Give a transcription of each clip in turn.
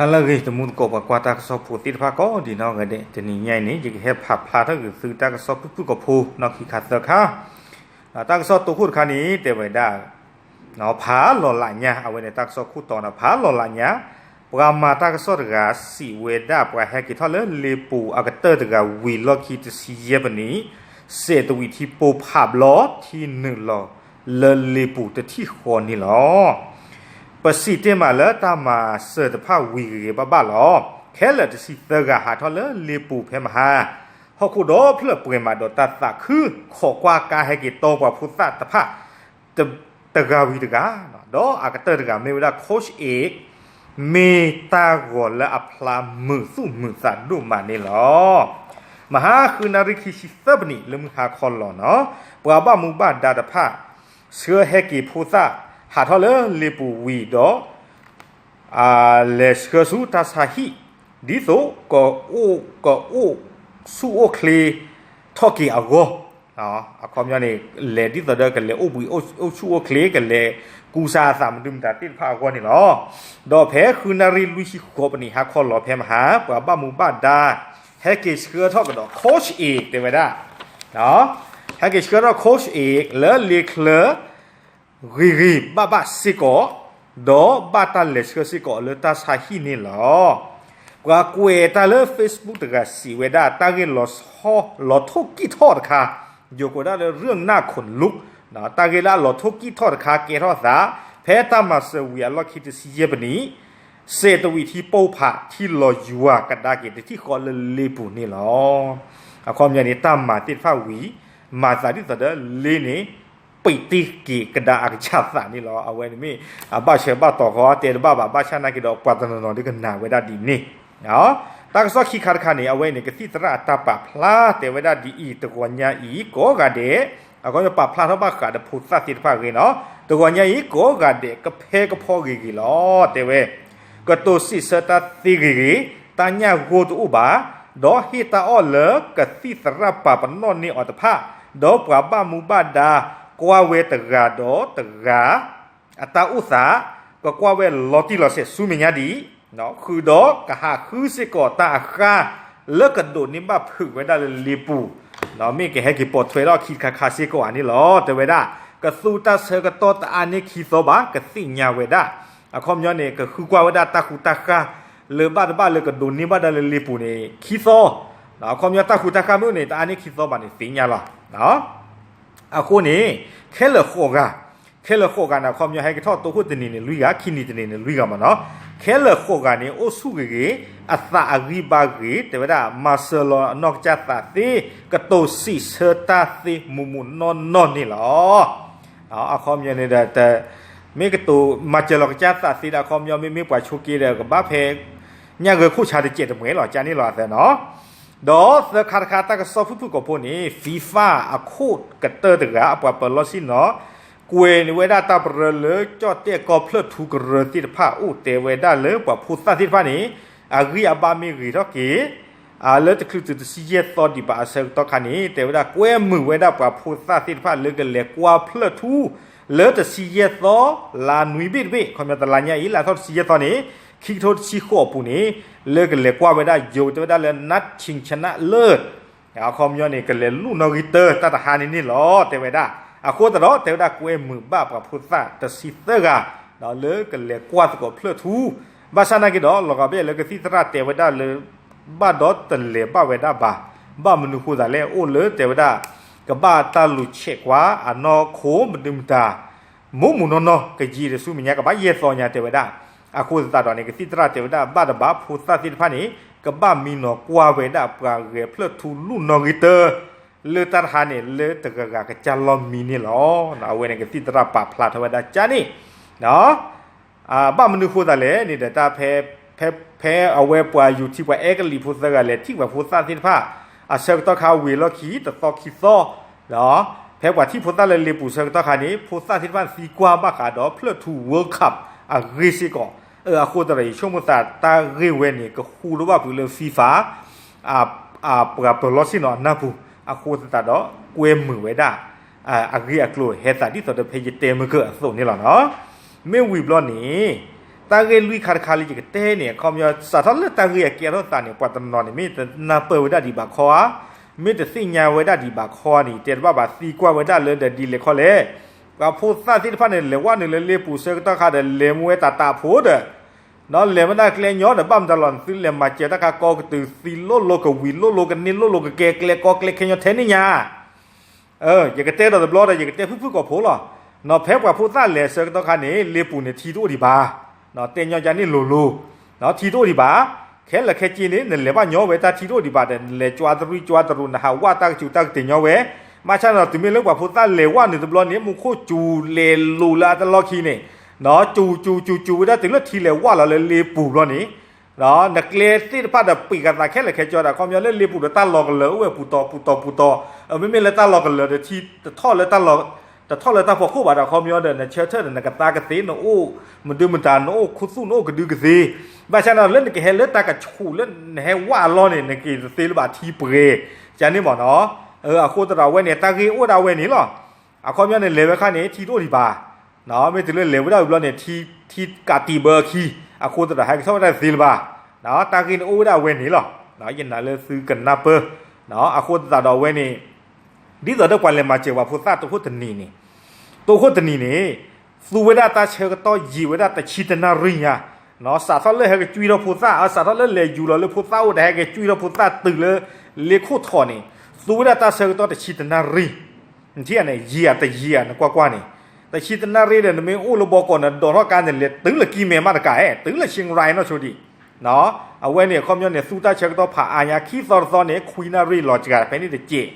ဟါလၢအဂ့ၤ တံၤသကိးပှၤကွၢ်တၢ်ကစီၣ်ဖိသ့ၣ်တဖၣ်ကိးဒံးနီၢ်ဂၤဒဲး, တနံၤညါအံၤန့ၣ် ယကဟဲဖးဖျါထီၣ်က့ၤသုတၢ်ကစီၣ်ဖုၣ်ဖုၣ်ကိာ်ဖိနီၢ်ခံခါသၢခါ. တၢ်ကစီၣ်တိခိၣ်တခါန့ၣ် တဲဝဲဒၣ် ဖးလီၤလးညါ, အဝဲန့ၣ်တၢ်ကစီၣ်ခိၣ်တီန့ၣ် ဖးလီၤလးညါ, ပှၤမၤတၢ်ကစီၣ်တဂၤစံးဝဲဒၣ် ပှၤဟဲက့ၤထီၣ်လၢလ့ပူၤအကတၢၢ်တဂၤဝံၤလီၢ်ခံတဆံယဲၢ်ပနံး, စဲးတဝံးထံပိၢ်ဖးဘျီထံနုာ်လီၤလၢလ့ပူၤတထံၣ်ဃီန့ၣ်လီၤ. ပစံးတ့ၢ်မးလၢတၢ်မၤစၢၤတဖၣ်ဝံၤဂ့ၤဂ့ၤဘၣ်ဘၣ်လီၤ. ခဲလၢာ်တဆံသၢဂၤဟးထီၣ်လၢလ့ပူၤဖဲမဟါ ဟီၣ်ခိၣ်ဒီဖျၢၣ်ပှဲၤမးဒီးတၢ်သးခု ခိးကွၢ်ကါဟဲက့ၤတီပှၤဖိသၣ်တဖၣ် တဂၤဝံၤတဂၤ, ဒီးအကတၢၢ်တဂၤမ့ၢ်ဝဲဒၣ် Coach Ake မ့ၢ်တၢ်ဂီၤလၢအဖျါမုာ်သူၣ်မုာ်သးဒိၣ်မးန့ၣ်လီၤ. မဟါဃုနၣ်ရံၣ်ခံဆံသၢပနံး လၢမုၢ်ဟါခီလီၤနီၤ, ပှၤဘၣ်မူဘၣ်ဒါတဖၣ် ဆှၢဟဲက့ၤဖိသၣ် ဟးထီၣ်လၢလ့ပူၤဝံၤဒီး လဲၤဆှၢဆူတၢ်ဆါဟံၣ် ဒ်သိးကအိၣ် ကအိၣ်ဆူၣ်အိၣ်ချ့ထီၣ်က့ၤအဂီၢ်, အခီပညီန့ၣ် လဲၤဒ်သိးဒီးကလဲၤအိၣ်ဘှံးအိၣ်ဆူၣ်အိၣ်ချ့ ကလဲၤကူစါအသးမနုၤမတၤသ့ၣ်တဖၣ်အဂီၢ်န့ၣ်လီၤ. ဒီးဖဲဃုနၣ်ရံၣ်လွံၢ်ဆံဃိးပနံးဟါခီလီၤဖဲမဟါ ပှၤဘၣ်မူဘၣ်ဒါ ဟဲက့ၤဆှၢထီၣ်ကဒီး Coach Ake တဲဝဲဒၣ် ဟဲက့ၤဆှၢထီၣ် Coach Ake လၢလ့ချၢ ဂ့ၤဂ့ၤဘၣ်ဘၣ်စ့ၢ်ကီး, ဒီးဘၣ်တၢ်လဲၤဆှၢစ့ၢ်ကီးအီၤလၢတၢ်ဆါဟံၣ်န့ၣ်လီၤ. ပှၤကွဲးတၢ်လၢ Facebook တဂၤစံးဝဲဒၣ် တၢ်ဂ့ၢ်လီၤထိၣ်ကံၢ်ထီၣ်တခါ, ယိၤကိးဒၣ်လၢ ရၢၢ်နၢ်ခိၣ်လူး, တၢ်ဂ့ၢ်လၢအလီၤထိၣ်ကံၢ်ထီၣ်တခါ ကဲထီၣ်သး ဖဲတၢ်မၤစၢၤဝံၤအလီၢ်ခံတဆံယဲၢ်ပနံး စဲးတဝံးထံပိၢ်ဖးထံလီၤယွၤကဒါက့ၤတထံၣ်ဃီလၢလ့ပူၤန့ၣ်လီၤ. အခီပညီန့ၣ် တၢ်မၤသ့ၣ်တဖၣ်ဝံၤ မၤသးဒ်သိးဒီးလ့န့ၣ် ပံးတ့ၢ်က့ၤကဒါအကစၢ်သးန့ၣ်လီၤ. အဝဲန့ၣ်မ့ၢ် အဘၣ်ဆၢဘၣ်တီၤဃီတဲတဘၣ်ဘၣ် ဘၣ်ဆၣ်နာ်က့ဒီး ပှၤတနီၤနီၤဒ်ကနၣ်ဝဲဒၣ်ဒ်န့ၣ် တၢ်ကစီၣ်ခံခါတခါန့ၣ် အဝဲန့ၣ် ကသံၣ်သရၣ်အတၢ်ပာ်ဖျါတဲဝဲဒၣ်ဒ်အံၤ, တဂီၤညါအံၤ ကိးဂၤဒဲး, အခီပညီပာ်ဖျါထီၣ်ဘၣ်ဃးဒီးဖိသၣ်သ့ၣ်တဖၣ်အဂ့ၢ်နီၤ, တဂီၤညါအံၤ ကိးဂၤဒဲး ကဖဲကဖီဂ့ၤဂ့ၤလီၤ. တဲဝဲ ကတိၤစံးဆၢတၢ်သ့ဂ့ၤဂ့ၤ, တၢ်ညၣ်ဂိၢ်တအိၣ်ဘၣ်, ဒီးဟ့ၣ်တၢ်အီၣ်လၢကသံၣ်သရၣ်ပာ်ပနီၣ်န့ၢ်အီၤတဖၣ်, ဒီးပှၤဘၣ်မူဘၣ်ဒါ ကွၢ်ဝဲတဂၤဒီးတဂၤ အတၢ်အိၣ်သး ကကွၢ်ဝဲလီၤတံၢ်လီၤဆဲးဆူမဲာ်ညါဒ်အံၤ, ဃုာ်ဒီးကဟးဃုစ့ၢ်ကီးတၢ်အဃၢ် လၢကဒိးန့ၢ်ဘၣ်ဖုးဝဲဒၣ်လၢလ့ပူၤ, မ့ၢ်ကဟဲက့ၤပိာ်ထွဲထီၣ်ခံခါခါစ့ၢ်ကီးဧါန့ၣ်လီၤ. တဲဝဲဒၣ် ကသူတၢ်ဆၢကတီၢ်တအါန့ၢ်ခံသီဘၣ် ကသ့ၣ်ညါဝဲဒၣ်, အခီပညီန့ၣ် ကဃုကွၢ်ဝဲဒၣ်တၢ်ဃူတၢ်ဃၢ် လၢဘၣ်တဘၣ်လၢကဒိးန့ၢ်ဘၣ်ဒၣ်လၢလ့ပူၤန့ၣ် ခံသီ, အခီပညီတၢ်ဃူတၢ်ဃၢ်မ့ၢ်အိၣ်န့ၣ် တအါန့ၢ်ခံသီဘၣ်န့ၣ် သ့ၣ်ညါလီၤ. အဃိန့ၣ် ခဲလၢာ်ဃိးဂၤ, ခဲလၢာ်ဃိးဂၤန့ၣ် အခီပညီဟဲက့ၤထီၣ်တိခိၣ်တနံၤန့ၣ်လွံၢ်ဂၤ, ခံနံၤတနံၤန့ၣ်လွံၢ်ဂၤမ့ၢ်နီၤ, ခဲလၢာ်ဃိးဂၤန့ၣ် အိၣ်ဆူၣ်ဂ့ၤဂ့ၤ, အသးအဂံၢ်ဘါဂ့ၤ, တဲဝဲဒၣ် မၤစၢၤလီၤအနီၢ်ကစၢ်သးသ့, ကတိၤစံးဆၢတၢ်သ့မုာ်မုာ်နီၢ်နီၢ်န့ၣ်လီၤ. အခီပညီန့ၣ်ဒီး မ့ၢ်ကတိၤမၤစၢၤလီၤကစၢ်သးသ့ဒီး အခီပညီမ့မ့ၢ်ပှၤဆိးက့ဒီး ကဘၣ်ဖဲ ညၣ်ဂဲၤခိၣ်ဆါတစဲးတမှဲၤလီၤ ကန့ၣ်လီၤအသးနီၤ. ဒီးသၢခါတခါတၢ်ကစီၣ်ဖုၣ်ဖုၣ်ကိာ်ဖိန့ၣ် ဖံဖၣ်အခိၣ်ကတၢၢ်တဂၤ အပှၤပၢၤလီၢ်ဆ့ၣ်နီၤ ကွဲးန့ၢ်ဝဲဒၣ်တၢ်ပရၢလၢကၠီၣ်တဲၣ်ကီၢ်ဖျၢၣ်ထူကရၢသ့ၣ်တဖၣ် အိၣ်တဲဝဲဒၣ်လၢပှၤဖိသၣ်သ့ၣ်တဖၣ်န့ၣ် အဂံၢ်အဘါမ့ၢ်ဂ့ၤထီၣ်က့ၤ လၢတချုးတုၤတဆံယဲၢ်သီဒံးဘၣ်အဆၢကတီၢ်ခါန့ၣ် တဲဝဲဒၣ်ကွဲမုာ်ဝဲဒၣ်ပှၤဖိသၣ်သ့ၣ်တဖၣ်လၢကလဲၤကွၢ်ဖျၢၣ်ထူ လၢတဆံယဲၢ်သီ လါနွံဘ့ၣ်တဘ့ၣ် ခီပညီတလါညါအံၤ လါထီၣ်တဆံယဲၢ်သီန့ၣ် ခံကထိတဆံဃိးအပူၤန့ၣ် လၢကလဲၤကွၢ်ဝဲဒၣ်ယိၤတဲဝဲဒၣ်လၢ နၢ်ဆံၣ်ဆနၣ်လၢၢ် အခီပညီန့ၣ် ကလဲၤလူၢ်နီၣ်ဂံၢ်တၢ်တၢ်တဟါန့ၣ်န့ၣ်လီၤ တဲဝဲဒၣ်. အဃိသတးဒီး တဲဝဲဒၣ်ကွဲမုာ်ဘၣ်ပှၤဖိသၣ်တဆံသၢဂၤ လၢကလဲၤကွၢ်သကိးဖျၢၣ်ထူ ဘၣ်ဆၣ်နာ်က့ဒီး လီၤဂာ်ဘၣ်လၢကသံၣ်သရၣ်တဲဝဲဒၣ်လၢ ဘၣ်ဒီးတလဲၤဘၣ်ဝဲဒၣ်ဘၣ်, ဘၣ်မနုၤဃိသးလဲၣ် အိၣ်လၢတဲဝဲဒၣ် ကဘၣ်တၢ်လူၤဆဲးကွၢ်အနီၢ်ခိမနုၤမတၤ မူးမူးနီၢ်နီၢ် ကယံာ်တဆူမဲာ်ညါ ကဘၣ်ယဲၢ်သီညါတဲဝဲဒၣ်. အဃိသတးဒီးန့ၣ် ကသံၣ်သရၣ်တဲဝဲဒၣ် ဘၣ်တဘၣ်ဖိသၣ်သ့ၣ်တဖၣ်န့ၣ် ကဘၣ်မံနီၤကွၢ်ဝဲဒၣ်ပှၤဂဲၤဖျၢၣ်ထူလူၢ်နီၣ်ဂံၢ်တၢ် လၢတၢ်တဟါန့ၣ် လၢတဂၤဂၤကစၢ်လီၢ်မံန့ၣ်လီၤ. အဝဲန့ၣ်ကသံၣ်သရၣ်ပာ်ဖျါထီၣ်ဝဲဒၣ်ကန့ၣ် ဘၣ်မနုၤဃိသးလဲၣ်န့ၣ်ဒီး တၢ်ဖဲ ဖဲ ဖဲအဝဲပှၤယူၤထံပှၤအဲကလံးဖိသၢဂၤလဲၤထံၣ်ပှၤဖိသၣ်သ့ၣ်တဖၣ် အဆၢကတီၢ်ခါဝံၤလီၢ်ခံတသီခံသီ ဒီး ဖဲပှၤထံၣ်ဖိသၣ်လၢလ့ပူၤဆၢကတီၢ်ခါန့ၣ် ဖိသၣ်သ့ၣ်တဖၣ်သံကွၢ်ဘၣ်ဃးဒီးဖျၢၣ်ထူ World Cup အဂ့ၢ်စ့ၢ်ကီး. အဃိသတးဒီး ယဆိကမိၣ်သးတၢ်ဂ့ၢ်ဝဲန့ၣ် ကဃူလိၣ်ဘၣ်ဖုးလၢ ဖံဖၣ် အပှၤပၢၤလီၢ်ဆ့ၣ်နီၤအနၢ်ပူၤ အဃိသတးဒီး ကွဲမုာ်ဝဲဒၣ် အဂ့ၢ်အကျိၤဟဲသးဒ်သိးဒီးဖဲယတဲမုၢ်ကၢၢ်အသိးန့ၣ်လီၤနီၤ. မ့ၢ်ဝံၤဘျီန့ၣ် တၢ်ဂ့ၢ်လွံၢ်ခါတခါလၢယကတဲန့ၣ် အခီပညီ စးထီၣ်လၢတၢ်ဂ့ၢ်အကဲထီၣ်သးန့ၣ် ပှၤတနီၤန့ၣ် မ့ၢ်တနၢ်ပၢၢ်ဝဲဒၣ်ဒံးဘၣ်ခီဧါ, မ့ၢ်တသ့ၣ်ညါဝဲဒၣ်ဒံးဘၣ်ခီဧါန့ၣ် တဲတဘၣ်ဘၣ် သံကွၢ်ဝဲဒၣ်လၢဒီးဒ်လဲၣ်ခီလဲၣ်. ပှၤဖိသၣ်သ့ၣ်တဖၣ်န့ၣ် လဲၤဝဲနုာ်လၢလ့ပူၤဆၢကတီၢ်ခါဒီး လဲၤမူဝဲတၢ်တၢ်ဖိဒီး ဒီးလဲၤမ့ၢ်ဒၣ်ကျဲညီဒီး ဘၣ်မတၤလီၤ နသုလဲၤမၤစၢၤတၢ်ခါ ကီကတုၤ သံလိၣ်လိကဝံၤလိၣ်လိကန့ၢ်လိၣ်လိကကဲ ကျဲကီကျဲခဲညီထဲန့ၣ်ညါ ယကတဲဒီးတဘျီဒီး ယကတဲဖုၣ်ဖုၣ်ကိာ်ဖိလီၤ. နီၢ်ဖဲပှၤဖိသၣ်လဲၤဆၢကတီၢ်ခါန့ၣ် လ့ပူၤန့ၣ်ထံတအိၣ်ဒံးဘၣ်, တဲညီကန့ၣ်လိၤလိၤ, ထံတအိၣ်ဒံးဘၣ်. ခဲလၢာ်ခဲဆ့န့ၣ် နလဲၤဘၣ်ညီဝဲတၢ်ထံတအိၣ်ဒံးဘၣ်ဒီး နလဲၤကွၢ်တရံးကွၢ်တရူး နဟးဝၣ်တၢ်ကစူၤတၢ်ကတ့ၤညီဝဲ. ဘၣ်ဆၣ်န့ၣ်ဒီး တုၤမ့ၢ်လၢပှၤဖိသၣ်လဲၤဝၣ်နုာ်တဘျီန့ၣ် မူခိၣ်စူၤလဲၤလိၤလၢအတလီၢ်ခံန့ၣ်, စူၤစူၤစူၤစူၤဝဲဒၣ်တုၤလၢထံလဲၤဝၣ်လီၤလၢလ့ပူၤဘျီန့ၣ် နကျဲသ့ၣ်တဖၣ်ဒီးပံာ်ကသးခဲလၢာ်ခဲဆ့ဒီး အခီပညီလၢလ့ပူၤဒီးတၢ်လီၤကလၢၤအိၣ်ဝဲပူၤတီၤပူၤတီၤပူၤတီၤ, မ့မ့ၢ်လၢတၢ်လီၤကလၢၤဒီးထံတထီၣ်လၢတၢ်လီၤ, တထီၣ်လၢတၢ်ဖီခိၣ်ဘၣ်ဒီး အခီပညီဒီး နဆၢထၢၣ်ဒီးနကသါကသ့ နအိၣ်မဒုမတၤ နအိၣ်ခူသူၣ် နအိၣ်ကဒုကသ့, ဘၣ်ဆၣ်န့ၣ်ဒီး လၢနကဟဲလၢတၢ်ကဆူးလၢနဟဲဝၣ်အလီၢ်န့ၣ် နက့ၤတသ့လၢၤဘၣ်ထံပှဲၤ, ကန့ၣ်မ့ၢ်နီၤ. အဃိသတးဒီးအဝဲန့ၣ် တၢ်ဂ့ၢ်အိၣ်ဒၣ်ဝဲန့ၣ်လီၤ. အခီပညီန့ၣ် လဲၤဝဲခါန့ၣ် ထံတအိၣ်ဒံးဘၣ် မ့ၢ်တုၤလၢလဲၤဝဲဒၣ်ဝံၤဘျီန့ၣ် ထံကးတံာ်ဘၢအခံ, အဃိသတးဒီး ဟဲက့ၤထီၣ်ဝဲဒၣ်တသ့လၢၤဘၣ်. တၢ်ဂ့ၢ်န့ၣ်အိၣ်ဝဲဒၣ်အဝဲန့ၣ်လီၤ. ယနာ်လၢသုကနၢ်ပၢၢ်, အဃိသတးဒီးအဝဲန့ၣ် ဒ်သိးဒီးပှၤလဲၤမၤစၢၤပှၤဖိသၣ်တိခိၣ်တနံၤန့ၣ်, တိခိၣ်တနံၤန့ၣ် သူဝဲဒၣ်တၢ်ဆၢကတီၢ်ယံာ်ဝဲဒၣ်တဆံတနၣ်ရံၣ်ညါ, စးထီၣ်လၢဟဲက့ၤကွံထီၣ်ဖိသၣ်, စးထီၣ်လၢလဲၤယူၤလီၤလၢဖိသၣ်အိၣ်ဒီး ဟဲက့ၤကွံထီၣ်ဖိသၣ်တုၤလၢလ့ခိၣ်ထီၣ်န့ၣ် သူဝဲဒၣ်တၢ်ဆၢကတီၢ်တဆံတနၣ်ရံၣ်, နထံၣ်ဧါန့ၣ် ယံာ်ဧါတယံာ်ဧါ နကွၢ်ကွၢ်န့ၣ်, တဆံတနၣ်ရံၣ်ဒီး နမ့ၢ်အိၣ်လၢဘီကီး နဒိးထီၣ်ကါန့ၣ် လဲၤတုၤလၢကံၢ်မဲမးတကး, တုၤလၢ Chiang Rai နီၢ်ဆိဒံး အဝဲန့ၣ် အခီပညီန့ၣ် သူတၢ်ဆၢကတီၢ်ဖးအါညါ ခံသီတသီန့ၣ် ခွံနၣ်ရံၣ်လီၤစှၤ ဖဲန့ၣ်တစဲး,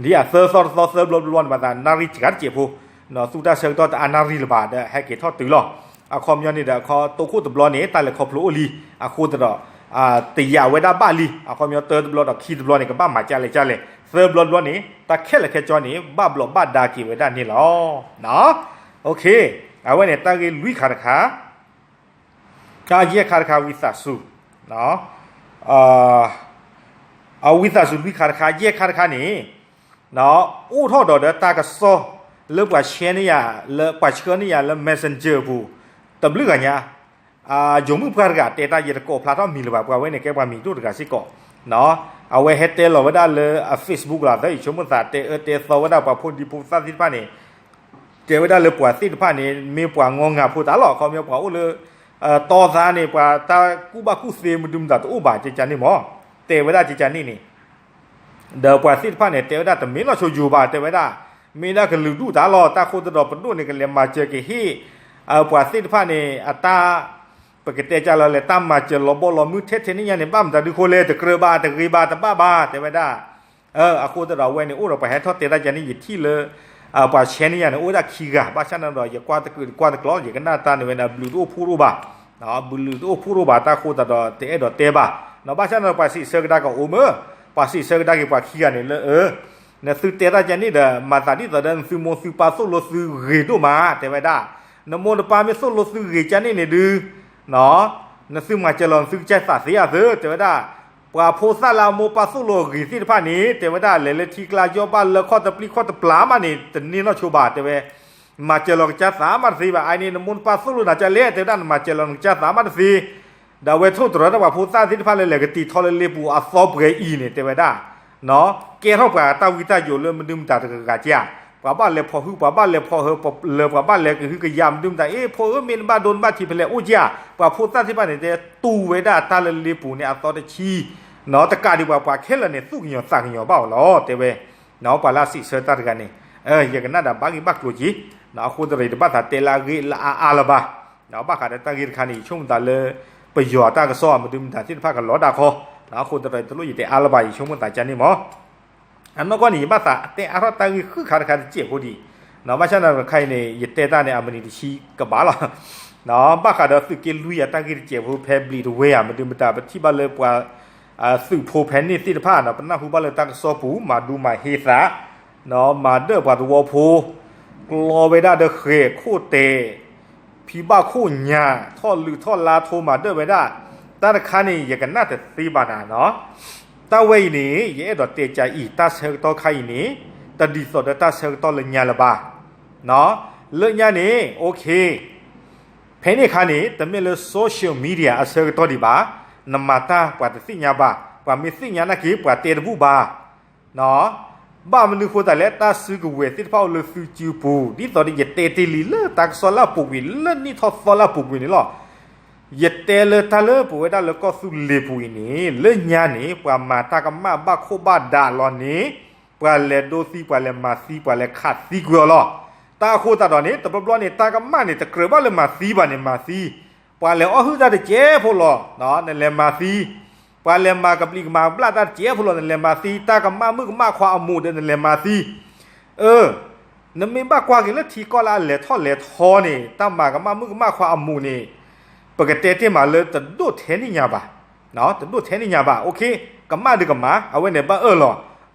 ဒ်အသၢသီတသီ သၢဘျီတဘျီန့ၣ် မၤသးနၣ်ရံၣ်စှၤတစဲးဖိ, သူတၢ်ဆၢကတီၢ်တအါနၣ်ရံၣ်လၢၤဘၣ်ဒီး ဟဲက့ၤထီၣ်တုၤလီၤ. အခီပညီန့ၣ်ဒီး အခီတိခိၣ်တဘျီန့ၣ် တၢ်လဲၤခီဖျိအိၣ်လံ, အဃိသတးဒီး တယာ်ဝဲဒၣ်ဘၣ်လံ, အခီပညီတၢတဘျီဒီးခံတဘျီန့ၣ် ကဘၣ်မၤကၢလဲၣ်ကၢလဲၣ်, သၢဘျီတဘျီန့ၣ် တၢ်ခဲလၢာ်ခဲဆ့န့ၣ် ဘၣ်ဘျီးဘၣ်ဒါက့ၤဝဲဒၣ်န့ၣ်လီၤ. အဝဲန့ၣ် တၢ်ဂ့ၢ်လွံၢ်ခါတခါ တၢ်ယဲၢ်ခါတခါ ဝံသးစူၤ, အဝံသးစူၤလွံၢ်ခါတခါ ယဲၢ်ခါတခါန့ၣ် အိၣ်ထီၣ်ဒီးဒီးတၢ်ကစီၣ် လၢပှၤဆှၢန့ၢ်ယၤလၢ ပှၤဆှၢန့ၢ်ယၤလၢ Messenger အပူၤ တဘျုးဂၤညါ, ယိၤမုၣ်ပှၢ်တဂၤတဲတၢ် ယတကိးဖျါထီၣ်မံၤလၢၤဘၣ်, ပှၤဝဲန့ၣ်ကဲပှၤမံၤဒိၣ်တဂၤစ့ၢ်ကီး, အဝဲဟဲတဲလီၤဝဲဒၣ်လၢအ Facebook လီၤ သၢ ယဆိကမိၣ်သး တဲအၢတဲသီဝဲဒၣ်ပှၤဖိဒံဖိသၣ်သ့ၣ်တဖၣ်န့ၣ် တဲဝဲဒၣ်လၢပှၤသ့ၣ်တဖၣ်န့ၣ် မ့ၢ်ပှၤငီငၤဖိတၢ်လီၤ, အခီပညီပှၤအိၣ်လၢ တီသးန့ၣ် ပှၤတၢ်ကူၣ်ဘၣ်ကူၣ်သ့မဒုမတၤတအိၣ်ဘၣ် ကကန့ၣ်မး, တဲဝဲဒၣ်ကကန့ၣ်န့ၣ် ဒီးပှၤသ့ၣ်တဖၣ်န့ၣ် တဲဝဲဒၣ်တမ့ၢ်နီၢ်ဆိယိၤဘၣ် တဲဝဲဒၣ် မ့ၢ်ဒၣ်ကလုာ်ဒူၣ်တၢ်လီၤ, တၢ်ဃိသတးဒီးပဒိၣ်န့ၣ် ကလဲၤမၤစၢၤကဟ့ၣ် ပှၤသ့ၣ်တဖၣ်န့ၣ် အတၢ် ပကတဲကလီၤလဲၣ် တၢ်မၤစၢၤလီၤဘီလီၤမုၢ်ထဲထဲန့ၣ်ညါန့ၣ် ဘၣ်မတၤဒုးဃိလဲၣ် တကြၢးဘၣ် တဂ့ၤဘၣ် တဘၣ်ဘၣ် တဲဝဲဒၣ်. အဃိသတးဒီးအဝဲန့ၣ် အိၣ်ဒီးပှၤဟဲထီၣ်တဲတၢ်ကန့ၣ် ယထံၣ်လၢ ပှၤဆှၢန့ၢ်ယၤန့ၣ် အိၣ်ဝဲဒၣ်ခံဂၤ, ဘၣ်ဆၣ်န့ၣ်ဒီး ယကွၢ်တကုာ်ကွၢ်တကျိၤ ယကနၣ်တၢ်န့ၣ်ဝဲန့ၣ် ဘျုးတအိၣ်ဖှိၣ်တအိၣ်ဘၣ်, ဘျုးတအိၣ်ဖှိၣ်တအိၣ်ဘၣ် တၢ်ဃိသတးဒီး တအဲၣ်ဒိးတဲဘၣ်, ဘၣ်ဆၣ်န့ၣ်ဒီးပှၤစံးဆၢကဒါက့ၤအိၣ်မ့ၢ်, ပှၤစံးဆၢကဒါက့ၤပှၤခံဂၤန့ၣ်လၢ နသုတဲတၢ်ကန့ၣ်ဒီး မၤသးဒ်သိးဒီး နသုမိၢ်သုပၢ်သိၣ်လိသုဂ့ၤဒိၣ်မး တဲဝဲဒၣ်, နမိၢ်နပၢ်မ့ၢ်သိၣ်လိသုဂ့ၤကန့ၣ်န့ၣ်ဒုး နသုမၤစၢၤလီၤနသုကစၢ်သးသ့ဧါသၢ တဲဝဲဒၣ်, ပှၤဖိသၣ်လၢအမိၢ်ပၢ်သိၣ်လိအဂ့ၤသ့ၣ်တဖၣ်န့ၣ် တဲဝဲဒၣ် လဲၤလၢထံကျါယီၢ်ဘၣ်လၢခီၣ်တပျံၤခီၣ်တပျၢ်မးန့ၣ် တန့ၢ်နီၢ်ဆိဘၣ် တဲဝဲ, မၤစၢၤလီၤကစၢ်သးမးတသ့ဘၣ်, အန့ၣ် နမိၢ်နပၢ်သိၣ်လိနၤကလဲၣ် တဲဝဲဒၣ် နမၤစၢၤလီၤနကစၢ်သးမးတသ့ ဒီးအဝဲထိၣ်သတြီၤတၢ်ပှၤဖိသၣ်သ့ၣ်တဖၣ်လၢလဲၤကတံာ်ထီလၢလ့ပူၤအသီပှဲၤအံၤန့ၣ် တဲဝဲဒၣ်, ကဲထီၣ်ပှၤတၢ်ဝံတၢ်ယိးလၢမဒုမတၤတဂၤဂၤကဧါ, ပှၤဘၣ်လဲၤဖီၣ်ဟုၣ် ပှၤဘၣ်လဲၤဖီၣ်ဟၢ လၢပှၤဘၣ်လဲၤကဟုကယာ်မဒုမတၤ အ့ ဖိဧၢ မ့ၢ်နဘၣ်ဒိနဘၣ်ထံးဖဲလဲၣ်အိၣ်ကဧါ, ပှၤဖိသၣ်သ့ၣ်တဖၣ်န့ၣ် တဲတူၢ်ဝဲဒၣ်တၢ်လၢလ့ပူၤန့ၣ်အသီတဆံ, တကးဒံးပှၤပှၤခဲလၢာ်န့ၣ် သူၣ်ကညီၤသးကညီၤဘၣ်အီၤလီၤ တဲဝဲ, ပှၤလၢအစံးဆၢတၢ်တဂၤန့ၣ်, ယကနၣ်ဒီးဘၣ်ဂ့ၢ်ဘၣ်ကျိၤက့ၤ, အဃိသတးဒီး ယတဘၣ်သးတဲလၢအဂ့ၢ်လၢအအါလၢၤဘၣ် ဘၣ်ဃးဒီးတၢ်ဂ့ၢ်တခါန့ၣ် ယဆိကမိၣ်သးလၢ ပယီၤတၢ်ကစီၣ်မဒုမတၤသ့ၣ်တဖၣ်ကလီၤဒၣ်ခီ, အဃိသတးဒီး တလိၣ်ယတဲအါလၢၤဘၣ် ယဆိကမိၣ်သးကန့ၣ်မး, အနီၢ်ကီၢ်န့ၣ် ယဘၣ်သးတဲအါထီၣ်တၢ်ဂ့ၢ်ဃုခါတခါတစဲးဖိဒံး, ဘၣ်ဆၣ်န့ၣ်တခါအံၤန့ၣ် ယတဲတၢ်န့ၣ် အမံးနံးတဆံကဘၣ်လီၤ, ဘၣ်ဃးဒီးသုးက့လွံၢ်အတၢ်ဂ့ၢ်တစဲးဖိဖဲဘျံးတဝဲဧါ မဒုမတၤ ပထံၣ်ဘၣ်လၢပှၤ သုးဖိဖဲန့ၣ်သ့ၣ်တဖၣ်န့ၣ် ပနၢ်ဟူဘၣ်လၢတၢ်ကစီၣ်ပူၤ မၤဒူမၤဟ့သး မၤဒၢၣ်ပှၤသဝီဖိ ကျီဝဲဒၣ်ဒီးဃဲၤခိၣ်တဲာ် ဖံဘၣ်ခိၣ်ညၣ် ထီၣ်လုၢ်ထီၣ်လါထိမၤဒၢၣ်ဝဲဒၣ်, တၢ်တခါန့ၣ် ယကနၣ်တသ့ဘၣ်နၤနီၤ, တၢ်ဝဲအံၤန့ၣ် ယအဲၣ်ဒိးတဲကါအံၤ တၢ်ဆၢကတီၢ်ခါအံၤန့ၣ် တဒ်သိးဒီးတၢ်ဆၢကတီၢ်လၢညါလၢၤဘၣ်, လၢညါန့ၣ် OK, ဖဲ ဖဲန့ၣ်အခါန့ၣ် တမ့ၢ်လၢ social media အဆၢကတီၢ်ဒံးဘၣ်, နမၤတၢ်ပှၤတသ့ၣ်ညါဘၣ်, ပှၤမ့ၢ်သ့ၣ်ညါနာ်က့ ပှၤတဲတဘူၣ်ဘၣ်. ဘၣ်မနုၤဃိသတးလဲၣ်, တၢ်စုကဝဲၤသ့ၣ်တဖၣ်အိၣ်လၢသုစုပူၤ, ဒ်သိးဒီးယတဲတ့ၢ်လံလၢတၢ်ကစီၣ်လၢအပူၤကွံာ် လၢနံၣ်ထီၣ်သီလၢအပူၤကွံာ်န့ၣ်လီၤ. ယတဲလၢတၢ်လၢပဝဲဒၣ်လၢကီၢ်သူလ့ၤပူၤအံၤန့ၣ် လၢညါန့ၣ် ပှၤမၤတၢ်ကမၣ်ဘၣ်ခိၣ်ဘၣ်ဒါလီၤန့ၣ် ပှၤလဲၤဒိသံ ပှၤလဲၤမၤသံ ပှၤလဲၤခးသံကွံာ်အီၤလီၤ. တၢ်အဃိသတးဒီးန့ၣ် တဘျီဘျီန့ၣ် တၢ်ကမၣ်န့ၣ် တကြၢးဘၣ်လၢမၤသံဘၣ်န့ၣ်မၤသံ, ပှၤလဲၤအီၣ်ဟုၣ်တၢ်တစဲးဖိလီၤ နလဲၤမၤသံ, ပှၤလဲၤမၤကဘျံးကမၤဘျၣ်တၢ်တစဲးဖိလီၤ နလဲၤမၤသံ, တၢ်ကမၣ်မုၣ်ကမၣ်ခွါအမူးဒီးနလဲၤမၤသံ. အၢ နမ့ၢ်ဘၣ်ကွၢ်က့ၤလၢထံကီၢ်လၢအလဲၤထီၣ်လဲၤထီန့ၣ် တၢ်မၤကမၣ်မုၣ်ကမၣ်ခွါအမူးန့ၣ် ပကတဲတ့ၢ်မးလၢတဒိၣ်ထဲန့ၣ်ညါဘၣ်, တဒိၣ်ထဲန့ၣ်ညါဘၣ်. အိၣ်ခ့ ကမၣ်ဒီးကမၣ် အဝဲန့ၣ်ဘၣ်အၢၣ်လီၤ,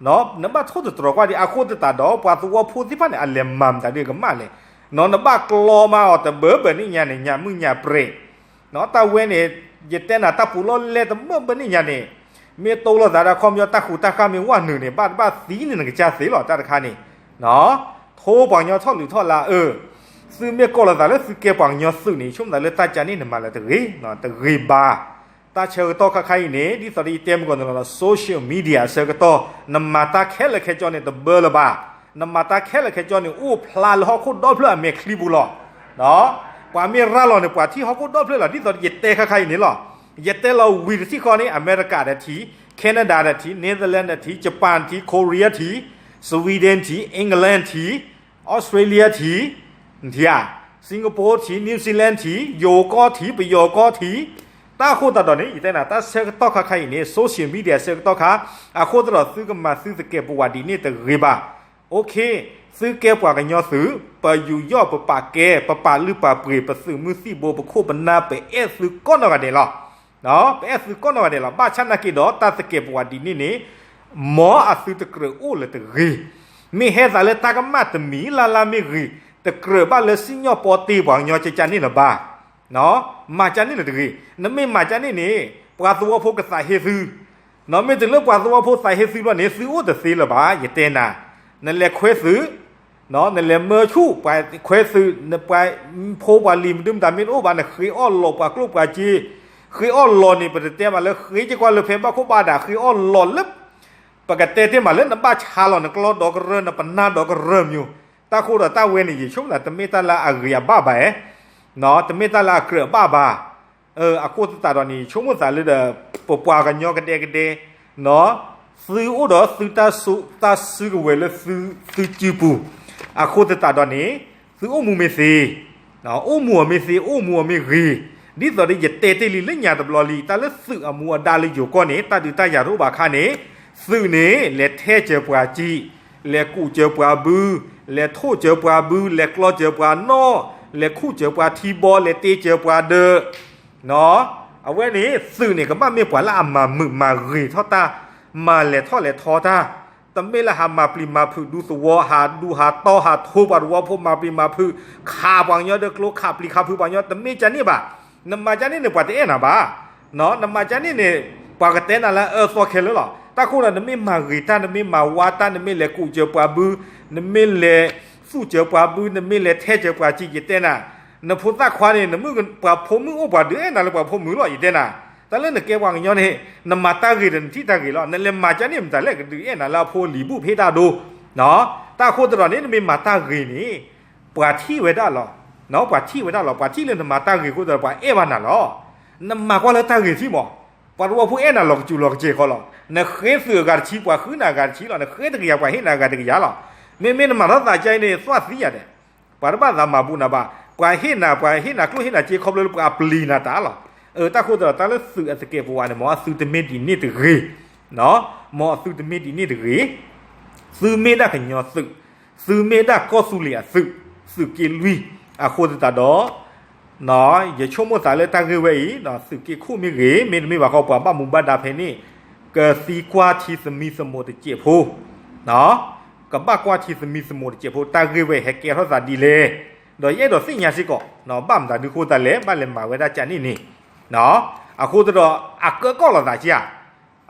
နဘၣ်ထိၣ်သတြီၤကွၢ်ဒံး အဃိသတးဒီး ပှၤသဝီဖိသ့ၣ်တဖၣ်န့ၣ် အလဲၤမၤမတၤဒုးကမၣ်လဲၣ်, နဘၣ်ကျီမးအီၤတဘၢဘၢန့ၣ် ညါန့ၣ် ညၣ်မုၢ်ညၣ်ပြဲး တၢ်ဝဲန့ၣ် ယတဲနၤတၢ်ပူၤလီၢ်လဲၢ်တဘၢဘၢန့ၣ်ညါန့ၣ်, မ့ၢ်တိလိာ်သးဒီးခီပညီတၢ်ဃူတၢ်ဃၢ်မ့ၢ်ဝဲနုာ်န့ၣ် ဘၣ်တဘၣ်သံန့ၣ် နကစၢ်သ့လီၤတၢ်တခါန့ၣ်, ထိပှၤကညီထီၣ်လုၢ်ထီၣ်လါအၢ, သုမ့ၢ်ကိးလိာ်သးလၢသုကဲပှၤကညီသုးန့ၣ် ဆိကမိၣ်သးလၢတၢ်ကန့ၣ်နမၤလၢတဂ့ၤ, တဂ့ၤဘၣ်. တၢ်ဆၢကတီၢ်ခါခါအံၤန့ၣ် ဒ်သိးဒီးယတဲမုၢ်ကီၢ်န့ၣ်လီၤ social media အဆၢကတီၢ် နမၤတၢ်ခဲလၢာ်ခဲဆ့န့ၣ် တဘၢလၢၤဘၣ်, နမၤတၢ်ခဲလၢာ်ခဲဆ့န့ၣ် အိၣ်ဖျါလၢဟီၣ်ခိၣ်ဒီဖျၢၣ်အမဲာ်ချံပူၤလီၤ. ပှၤမ့ၢ်ရၤလီၤန့ၣ် ပှၤထံၣ်ဟီၣ်ခိၣ်ဒီဖျၢၣ်လီၤ ဒ်သိးဒီးယတဲခါခါအံၤန့ၣ်လီၤ. ယတဲလီၤဝံၤတထံၣ်ဃီန့ၣ် အမဲရကၤဒီးထံၣ်, Canada ဒီးထံၣ်, Netherlands ဒီးထံၣ်, Japan ထံၣ်, Korea ထံၣ်, Sweden ထံၣ်, England ထံၣ်, Australia ထံၣ်, ထံၣ်ဧါ, Singapore ထံၣ်, New Zealand ထံၣ်, ယိၤကီၢ်ထံၣ်, ပယီၤကီၢ်ထံၣ်, တၢ်အဃိသတးဒီးန့ၣ် ယတဲနၤ တၢ်ဆၢကတီၢ်ခါခါအံၤန့ၣ် social media ဆၢကတီၢ်ခါ, အဃိသတးဒီးသုကမၤသုသကဲးပဝးဒ်န့ၣ်တဂ့ၤဘၣ်. အိၣ်ခ့, သုကဲပှၤကညီသုး, ပယူးယီၣ်ပပာ်ကဲ, ပပာ်လုၢ်ပာ်ပှ့ၤ, ပသုးမုၢ်သံၣ်ဘိ ပခိၣ်ပနၢ် ပအဲၣ်သုကိးနီၢ်ဂၤဒဲးလီၤ. ပအဲၣ်သုကိးနီၢ်ဂၤဒဲးလီၤ. ဘၣ်ဆၣ်နာ်က့ဒီး တၢ်သကဲးပဝးဒ်န့ၣ်န့ၣ် မ်အသုတကြၢးအိၣ်လၢၤတဂ့ၤ. မ့ၢ်ဟဲသးလၢတၢ်ကမၣ်တမံၤလၢ်လၢ်မ့ၢ်ဂ့ၤ, တကြၢးဘၣ်လၢစံၣ်ညီၣ်ပီတ့ပှၤကညီကကန့ၣ်လၢၤဘၣ်. မၤကန့ၣ်လၢၤတဂ့ၤ. နမ့ၢ်မၤကန့ၣ်န့ၣ် ပှၤသဝီဖိကသးဟ့သု, မ့ၢ်တုၤလၢပှၤသဝီဖိသးဟ့သုဘျီန့ၣ် သုအိၣ်တသ့လၢၤဘၣ် ယတဲနၤ. နလဲၤခွဲသုး, နလဲၤမၢဆူၣ်ပှၤခွဲသုး, နပှၤဖိပှၤလံၤမဒုမတၤမ့ၢ်တအိၣ်ဘၣ် နဃ့အီၣ်လီၤပှၤကျိၣ်ပှၤစ့, ဃ့အီၣ်လီၤန့ၣ် ပတတဲမးလၢဃ့က့ၤကွၢ်လၢဖဲဘၣ်ခိၣ်ဘၣ်ဒၣ် ဃ့အီၣ်လီၤလၢ ပကတဲတ့ၢ်မးလၢနဘၣ်ဆါလီၤ နကျီဒီကရၢ နပနၢ်ဒီကရၢမၠိ, တၢ်ဃိဒီးတၢ်ဝဲန့ၣ် ယဆိကမိၣ်သး တမ့ၢ်တၢ်လၢအဂ့ၤအဘၣ်ဘၣ်ဧါ, တမ့ၢ်တၢ်လၢအကြၢးအဘၣ်ဘၣ်. အဃိသတးဒီးန့ၣ် ယဆိကမိၣ်သးလၢဒီး ပပှၤကညီကဒဲကဒဲ သုအိၣ်ဒီးသုတၢ်စုကဝဲၤလၢသုစုပူၤ, အဃိသတးဒီးန့ၣ် သုအိၣ်မူမ့ၢ်သ့, အိၣ်မူအီၤမ့ၢ်သ့ အိၣ်မူအီၤမ့ၢ်ဂ့ၤ, ဒ်သိးဒီးယတဲတ့ၢ်လံလၢညါတဘျီလံ တၢ်လၢသုးအမူအဒါလၢယိၤကီၢ်န့ၣ် တၢ်ဒုးတၢ်ယၤတအိၣ်ဘၣ်အခါန့ၣ် သုးန့ၣ် လဲၤထဲးစၢၤပှၤစံာ်, လဲၤကူးစၢၤပှၤဘု, လဲၤထိၣ်စၢၤပှၤဘု, လဲၤကျီစၢၤပှၤနီၣ်, လဲၤခူၣ်စၢၤပှၤထံဘီ, လဲၤတ့စၢၤပှၤဒၢး အဝဲန့ၣ် သုးန့ၣ် ကဘၣ်မ့ၢ်ပှၤလၢအမၤမုာ်မၤဂ့ၤထီၣ်တၢ်, မၤလဲၤထီၣ်လဲၤထီတၢ်, တမ့ၢ်လၢဟးမၤပျံၤမၤဖုးဒူသဝီ ဟးဒူဟးတီ ဟးထိပှၤသဝီဖိ မၤပျံၤမၤဖုး ခးပှၤကညီဒီးကျိ ခးပျံၤခးဖုးပှၤကညီ တမ့ၢ်ကန့ၣ်ဘၣ်. နမၤကန့ၣ်န့ၣ် ပှၤတအဲၣ်နၤဘၣ်. နမၤကန့ၣ်န့ၣ် ပှၤကတဲနၤလၢအအၢသီခဲလၢာ်လီၤ. တၢ်ဃိဒီး နမ့ၢ်မၤဂ့ၤတၢ် နမ့ၢ်မၤဝါတၢ် နမ့ၢ်လဲၤကူးစၢၤပှၤဘု နမ့ၢ်လဲၤသူၣ်စၢၤပှၤဘု နမ့ၢ်လဲၤထဲးစၢၤပှၤစံာ် ယတဲနၤ, နဖိသၣ်ခွါန့ၣ် နမ့ၢ်ပှၤဖိမုၣ်အိၣ်ပှၤဒုးအဲၣ်နၤလၢပှၤဖိမုၣ်လီၤ ယတဲနၤ. တၢ်လၢနကဲပှၤကညီန့ၣ် နမၤတၢ်ဂ့ၤဒီးနထံၣ်တၢ်ဂ့ၤလီၤ. နလဲၤမၤကန့ၣ်မတၤလဲၣ် ကဒုးအဲၣ်နၤလၢအဖိလံၤဘူၣ်ဖ့တၢ်ဒိ တၢ်အဃိသတးဒီးန့ၣ် နမ့ၢ်မၤတၢ်ဂ့ၤန့ၣ် ပှၤထံၣ်ဝဲဒၣ်လီၤ. ပှၤထံၣ်ဝဲဒၣ်လီၤ. ပှၤထံၣ်လၢနမၤတၢ်ဂ့ၤအဃိသတးဒီး ပှၤအဲၣ်ဘၣ်နၤလီၤ. နမၤကွၢ်လၢတၢ်ဂ့ၤထံၣ်မး, ပှၤသဝီဖိအဲၣ်နၤလီၤကစူၤလီၤကစဲၤဃီလီၤ. နဃ့သုးအဂၤတဆံ ပှၤဃုနၤအဂၤတဆံလီၤ. နဃ့တကယၤ ပှၤဟ့ၣ်နၤအဂၤတကယၤလီၤ. မ့မ့ၢ်နမၤထီၣ်သးကါအံၤန့ၣ် သွၣ်သံယၤဒဲး ပှၤတဘၣ်သးမၤဘူးနၤဘၣ်. ပှၤဟ့ၣ်နၤ ပှၤဟ့ၣ်နၤကျိၣ်ဟ့ၣ်နၤစ့ခီဖျိလၢပှၤပျံၤနၤတၢ်လီၤ. တၢ်ဃိသတးဒီး တၢ်လၢသုးအသကဲးပဝးန့ၣ် မ်အသုတမ့ၢ်ဒ်န့ၣ်တဂ့ၤ, မ်အသုတမ့ၢ်ဒ်န့ၣ်တဂ့ၤ. သုမ့ၢ်ဒၣ်ကညီသုး, သုမ့ၢ်ဒၣ်ကီၢ်သူလ့ၤအသုး, သုးက့လွံၢ်, အဃိသတးဒီး ယဆိကမိၣ်သးလၢတၢ်ဂ့ၢ်ဝဲအံၤ သုးက့ခိၣ်မ့ၢ်ဂ့ၤ မ့တမ့ၢ်ဘၣ်ဃီ ပှၤဘၣ်မူဘၣ်ဒါဖဲန့ၣ် ကသံကွၢ်ထံသမံသမိးတစဲးဖိ ကဘၣ်ကွၢ်ထံသမံသမိးတစဲးဖိ တၢ်ဂ့ၢ်ဝဲဟဲကဲထီၣ်သးဒ်လဲၣ်, ဒီးယအဲၣ်ဒိးသ့ၣ်ညါစ့ၢ်ကီး ဘၣ်မတၤဒုးဃိသတးလဲၣ် ဘၣ်လဲၤမၤဝဲဒၣ်ကန့ၣ်န့ၣ်, အဃိသတးဒီး အကၢကီၢ်လိာ်သးက့ဧါ,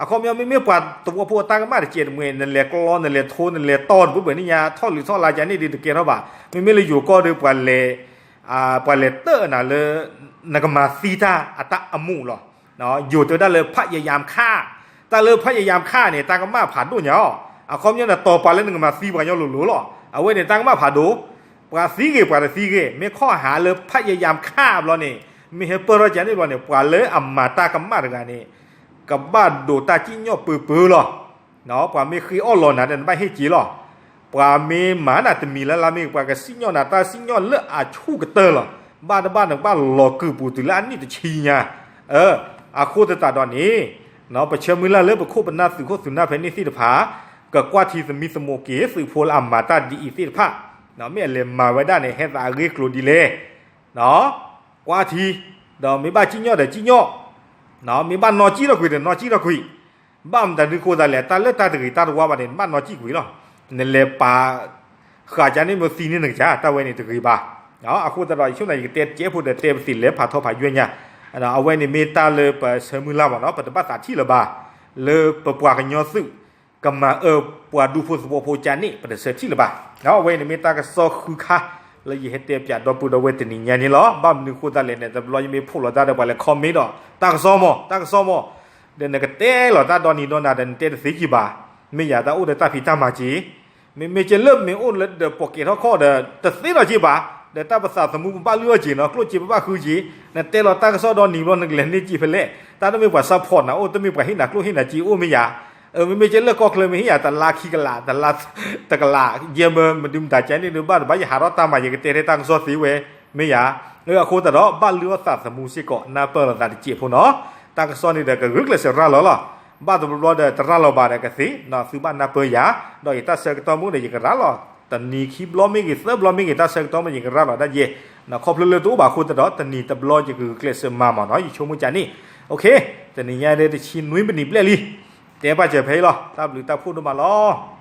အခီပညီမ့မ့ၢ်ပှၤသဝီဖိအတၢ်ကမၣ်တစဲးတမှဲ နလဲၤကျီ နလဲၤထိ နလဲၤတီတဘိဘဲန့ၣ်ညါ ထီၣ်လုၢ်ထီၣ်လါကန့ၣ်ဒုးတကဲထီၣ်ဘၣ်. မ့မ့ၢ်လၢယိၤကီၢ်ဒီးပှၤလဲၤ ပှၤလဲၤတၢၣ်နၤလၢ နကမၤသံတၢ်အတၢ်အမူးလီၤ. ယိၤတဲဝဲဒၣ်လၢ พยายามฆ่า, တၢ်လၢ พยายามฆ่า န့ၣ် တၢ်ကမၣ်ဖးဒိၣ်ညါအီၤ, အခီပညီန့ၣ် တီၤပာ်လၢနကမၤသံပှၤကညီလိၤလိၤလီၤ. အဝဲန့ၣ် တၢ်ကမၣ်ဖးဒိၣ်, ပှၤသံဂ့ၤပှၤတသံဂ့ၤ, မ့ၢ်ခီၣ်ဟးလၢ พยายามฆ่า ဘျီန့ၣ် မ့ၢ်ဟဲပၢၢ်ထီၣ်ကန့ၣ်ဘျီန့ၣ် ပှၤလၢအမၤတၢ်ကမၣ်တဂၤန့ၣ် ကဘၣ်ဒိးတၢ်စံၣ်ညီၣ်ပၢပၢလီၤ. ပှၤမ့ၢ်ဃ့အီၣ်လီၤနၤဒီး နဘၣ်ဟ့ၣ်က့ၤလီၤ. ပှၤမ့ၢ်မၤနၤတမံၤလၢ်လၢ်မ့ၢ်ဂ့ၤ ပှၤကစံၣ်ညီၣ်နၤတၢ်စံၣ်ညီၣ်လၢအဆူၣ်ကတၢၢ်လီၤ. ဘၣ်တဘၣ်နကဘၣ်လီၤကုာ်ပူၤတုၤလၢအနံၣ်တဆံညါ. အဃိသတးဒီးန့ၣ် ပဆၢမုၢ်လၢ်လၢပခိၣ်ပနၢ်သုးခိၣ်သုးနၢ်ဖဲန့ၣ်သ့ၣ်တဖၣ် ကကွၢ်ထံသမံသမိးက့ၤသုးဖိလၢအမၤတၢ်ဒ်အံၤသ့ၣ်တဖၣ်, မ့ၢ်အလဲၤမၤဝဲဒၣ်န့ၣ် ဟဲသးအဂ့ၢ်ကျိၤဒ်လဲၣ် ကွၢ်ထံ, ဒီးမ့ၢ်ဘၣ်စံၣ်ညီၣ်ဒီးစံၣ်ညီၣ်, မ့ၢ်ဘၣ်နီၣ်စံၣ်ထီၣ်ကွံာ်ဒီးနီၣ်စံၣ်ထီၣ်ကွံာ်, ဘၣ်မတၤဒုးဃိသးလဲၣ် တၢ်လၢတၢ်တဂ့ၤတၢ်တဝါဘၣ်န့ၣ် နဘၣ်နီၣ်စံၣ်ကွံာ်လီၤ. နလဲၤပာ်ဃာ်ကန့ၣ်မ့ၢ်သံန့ၢ်နကစၢ် တၢ်ဝဲန့ၣ်တဂ့ၤဘၣ်. အဃိသတးဒီး ယဆိကမိၣ်ယကတဲတကဲးဖိဒီးတဲပသ့ၣ်လဲၤဖးထီဖးယွဲၢ်ညါ, အဝဲန့ၣ်မ့ၢ်တၢ်လၢပဆၢမုၢ်လၢ်မ့ၢ်နီၤ ပတဘၣ်သးထံၣ်လၢၤဘၣ်, လၢပပှၤကညီသုး ကမၤအၢပှၤဒူဖိသဝီဖိကန့ၣ် ပတဆၢထံၣ်လၢၤဘၣ်. အဝဲန့ၣ်မ့ၢ်တၢ်ကစီၣ်ဃုခါ လၢယဟဲတဲပၠးဒီပုၢ်ဒီဝဲၢ်တနံၤညါန့ၣ်လီၤ. ဘၣ်မနုၤဃိသတးလဲၣ်န့ၣ် တဘျီယမ့ၢ်ဖှိၣ်လီၤတၢ်ဒီးပှၤလဲၤ comment ဒီး တၢ်ကစီၣ်မး တၢ်ကစီၣ်မး, ဒီးနကတဲလီၤတၢ်ဒီနံၤဒီနၤဒီးနတဲတသ့က့ၤဘၣ်. မ့ၢ်ယၤတၢ်အိၣ်ဒီးတၢ်ဖံးတၢ်မၤက့ၤ မ့မ့ၢ်ကဲလၢမ့ၢ်အိၣ်လၢဒီးပိာ်ကဲထီၣ်ခီၣ်ဒီး တသ့လီၤက့ၤဘၣ်, ဒီးတၢ်ပသးသမူပဘၣ်လုၢ်အီၣ်က့ၤနီၤ ကျိၣ်စ့ပဘၣ်ဃုက့ၤ, နတဲလီၤတၢ်ကစီၣ်ဒီနံၤဘျီနကလဲၤန့ၢ်က့ၤဖဲလဲၣ်, တၢ်တမ့ၢ်ပှၤ support နၤအိၣ် တမ့ၢ်ပှၤဟ့ၣ်နၤကျိၣ်ဟ့ၣ်နၤစ့အိၣ်မ့ၢ်ယၤ, မ့မ့ၢ်ကဲလၢကီၢ်ချၢမ့ၢ်ဟ့ၣ်ယၤ တလါခံကလး တကလး ယဲၢ်မၢ မဒုမတၤကဲန့ၣ်ဒုးဘၣ်တဘၣ် ယဟးထီၣ်တၢ်မၤ ယကတဲထဲတၢ်ကစီၣ်သ့ဝဲ မ့ၢ်ယၤ, အဃိသတးဒီး ဘၣ်လုၢ်အီၣ်သးသမူစ့ၢ်ကီး နၢ်ပၢၢ်လိာ်သးတစဲးဖိနီၤ, တၢ်ကစီၣ်န့ၣ်ဒီး ကဂုာ်ကျဲးစၢးရၤလီၤလီၤ, ဘၣ်တဘျီဘျီဒီး တရၤလီၤဘၣ်ဒီးကသ့, သုဘၣ်နၢ်ပၢၢ်ယၤ, ဒီးယတၢ်ဆၢကတီၢ်မ့ၢ်ဒီး ယကရၤလီၤ, တနံၤခံဘျီမ့ၢ်ဂ့ၤ သၢဘျီမ့ၢ်ဂ့ၤ တၢ်ဆၢကတီၢ်မ့ၢ်ယကရၤလီၤဒၣ်ယဲ, ခီဖျိလၢတအိၣ်ဘၣ်အဃိသတးဒီး တနံၤတဘျီယကဂုာ်ကျဲးစၢးမၤမးနီၤ ယဆိကမိၣ်ကန့ၣ်, တနံၤညါဒီးတဆံနွံမံးနံးဘျဲၣ်လံ, တဲပာ်စၢၤဖဲအံၤလီၤ, တၢ်ဘျုးတၢ်ဖှိၣ်ဒိၣ်မးလီၤ.